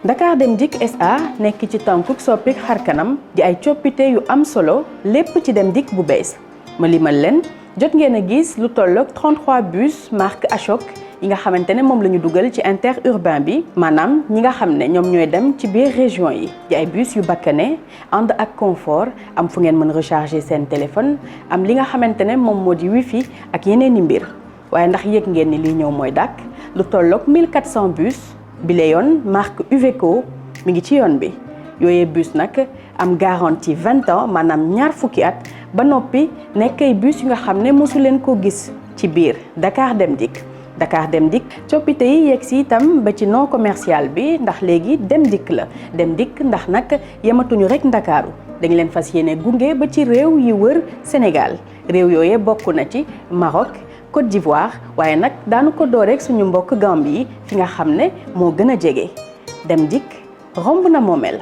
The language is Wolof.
Dakar Dem Dikk SA nekk ci tànkuk soppik xarkanam di ay coppite yu am solo lépp ci Dem Dikk bu bees ma limal leen jot ngeen a gis lu tolloog 33 bus marque Ashok yi nga xamante ne moom la ñu dugal ci interurbain bi maanaam ñi nga xam ne ñoom ñooy dem ci biir région yi di ay bus yu bakkane ànd ak confort am fu ngeen mën recharger seen téléphone am li nga xamante ne moom moo di wifi ak yeneen i mbir waaye ndax yëg ngeen ni lii ñëw mooy dàkk lu tolloog 1400 bus bi la yoon marque Uveco mi ngi ci yoon bi yooyee bus nag am garantie 20 ans maanaam ñaar fukki at ba noppi nekk ay bus yu nga xam ne mosu leen ko gis ci biir Dakar Dem Dikk. Dakar Dem Dikk coppite yi yegg si itam ba ci non commercial bi ndax léegi Dem Dikk la Dem Dikk ndax nag yematuñu rek Ndakaaru dañ leen fas yéene gunge ba ci réew yi wër Sénégal réew yooyee bokk na ci Maroc Côte d'Ivoire waaye nag daanu ko door rek suñu mbokk Gambie yi fi nga xam ne moo gën a jege Dem Dikk romb na moomeel.